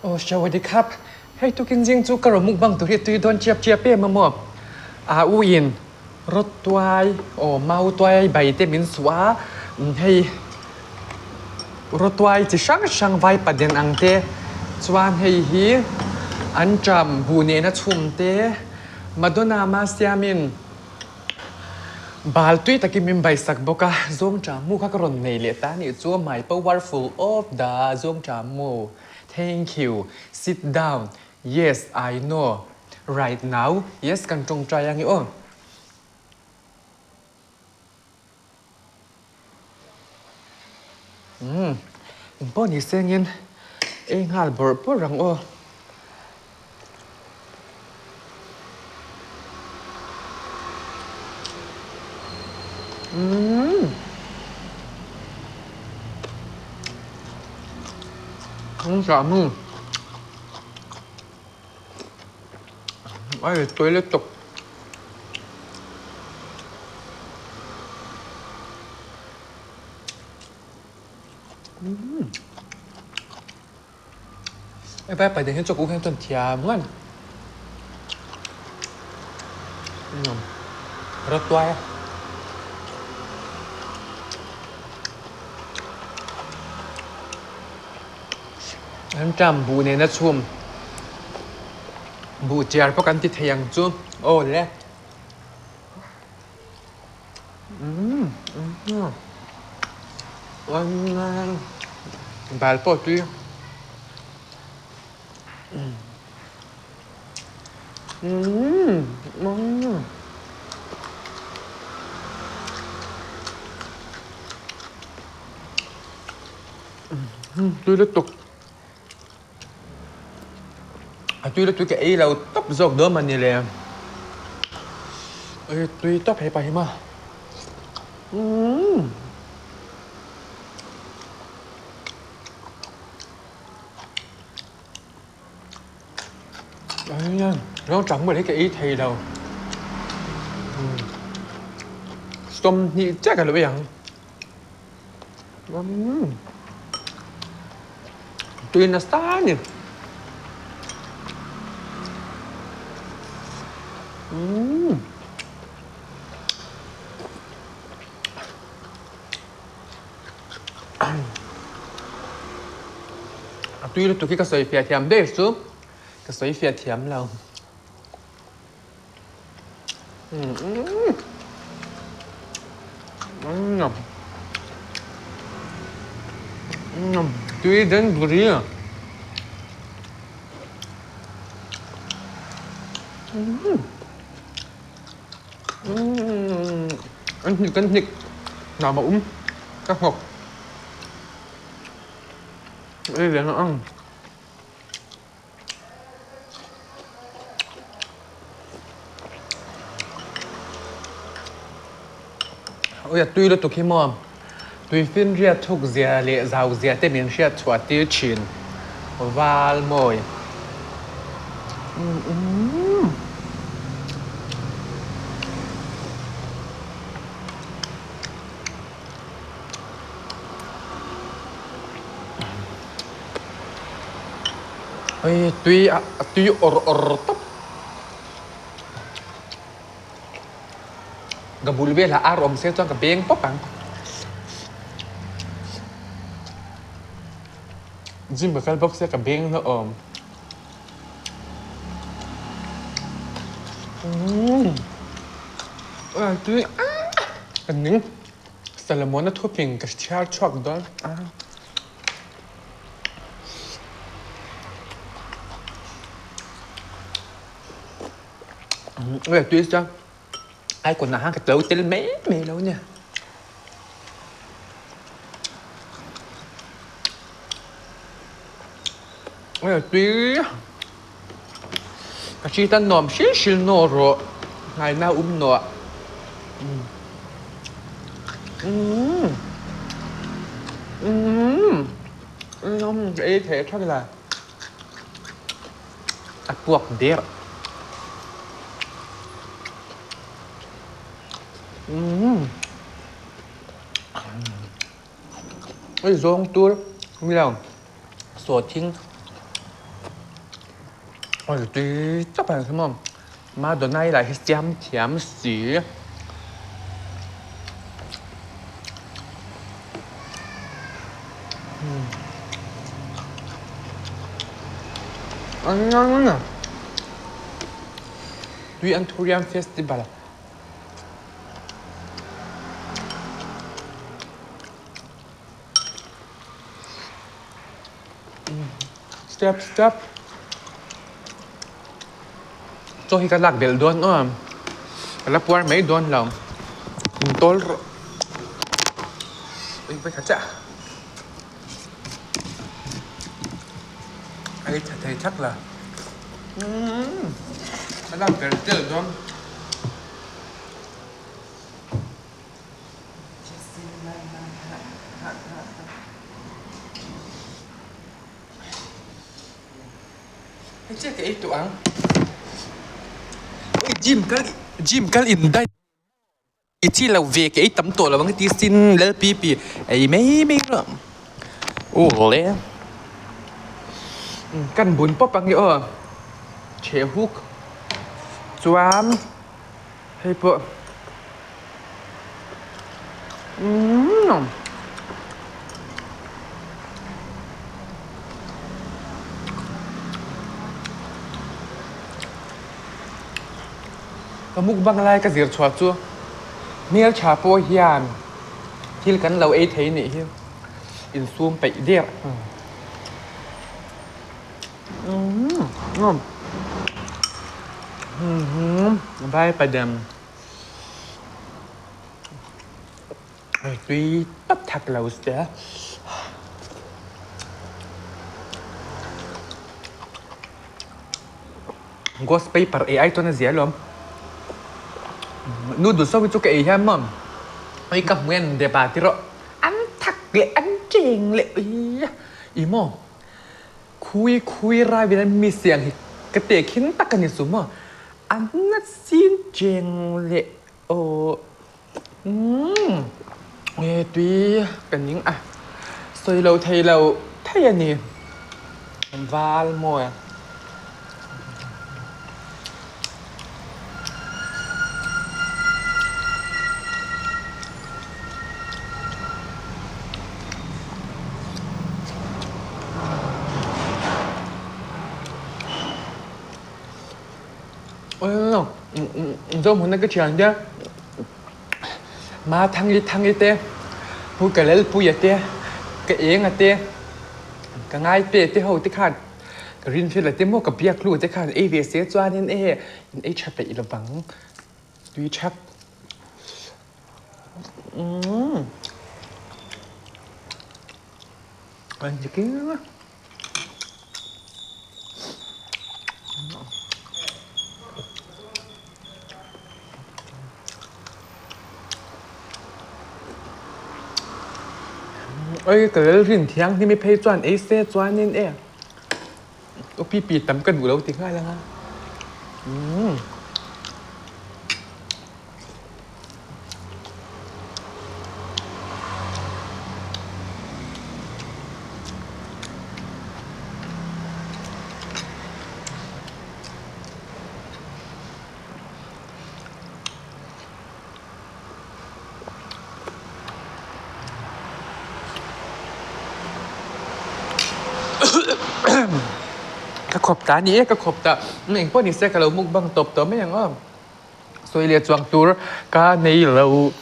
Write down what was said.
Aw Shawadi khap, hei tukin zing chu ka rawn mukbang tur hi tui dawn chiap chiap em a maw? A u in rawt tuai aw mau tuai bai te min suh a, hei rawt tuai chi hrang hrang vai paden ang te chuan hei hi an ṭam buh nena chhum te Madonna ma siamin Bal tui takin min baisak bawk a, Zawngṭah mu kha ka rawn nei leh ta anih chu, my powerful of the Zawngṭah mu, thank you, sit down, yes I know, right now, yes kan ṭawngṭai ange aw. Umm, engpawh ni sengin ei nghal bawrh bawrh ang aw. Umm, thangchah nu ai toilet tawp. Vai pai hian chaw hian chuan thiam ngan rawt tuai a. An ṭam buh nena chhum buh chiar pawh kan ti thei ang chu aw le. Bal pawh tui. Tui lutuk. A tui lutuk ka ei lo tawp zawk dawn mah ni le. Ui tui tawp he pa hi maw. Umm. Rawng chang mawlh hi ka ei thei lo. 20 chiah ka lo ei ang. Tui nasa a ni. A tui lutuk hi ka sawi fiah thiam daih chu ka sawi fiah thiam lo. Tui den buri a. An hnik an hnik nam a um ka nghawk ei ve ang. Ui a tui lutuk hi maw tui finriat thuk zia leh zau zia te min hriat chhuah tir thin val mawi. Hei tui a tui awr awr tawp ka bul velah ar awm se chuan ka beng pawp ang gym ka kal bawk sia ka beng na awm umm tui ka ning Solomon-a thuping ka chhiar chhuak dawn a. Ui tui chuan ai kawnah khan ka tlo tel mai mai lo nia. Ui tui ka hri tan nuam hrilh hrilh naw rawh ngaina um nawh. Umm umm umm ka ei thei thak la a puak der umm hei zawng tur mi lo sawhthing. Oi tui tawp ang hi maw. Madonai lah hi siam thiam si. Tui Anthurium Festival. Step step. Chaw hi ka lak belh dawn aw. Ka la puar mai dawn lo. In tawl rawh. Ui vai kha chiah. Ei tha thei thak la. Umm. Ka lak belh tel dawn. Hei chiah ka ei tawh ang. Oi gym kal gym kal in dai i chi lo ve ka ei tam tawh lo ang ti sin lal pi pi ei mai mai rawh. Aw le kan bun pawp ang i aw chhe huk chuan hei pawh umm. Ka mukbang lai ka zir chhuah chu hmeltha pawh hian thil kan lo ei thei nih hi insum peih der. Vaipadam tui tawp thak lo sia. Ghost paper ei ai chuan a zia alawm. Noodles ho hi chu ka ei hian maw hei ka hmu en dep a ti rawh an thak leh an cheng leh ih maw. Khui khui rai vin an mi siang hi ka te khin tak a ni chu maw? An na chin cheng leh aw umm e tui ka ning a sawi lo thei lo thei a ni val maw e. Zohmun a ka thian te Ma Thangi Thangi te Pu Kalelpuia te ka Enga te ka Ngaipe te ho te khan Ka rin hriat la te maw ka biak hlu te khan ei ve se chuanin e in ei tha peih lovang tui thak umm an ti keng a. Oi ka lal rin thianghlim i phei chuan ei se chuanin e aw pi pi tam ka duh lo ti nghal ang a umm. Ka khawp ta a ni e ka khawp ta engpawh ni se ka lo mukbang tawp tawh mai ang aw sawi leh chuang tur ka nei lo.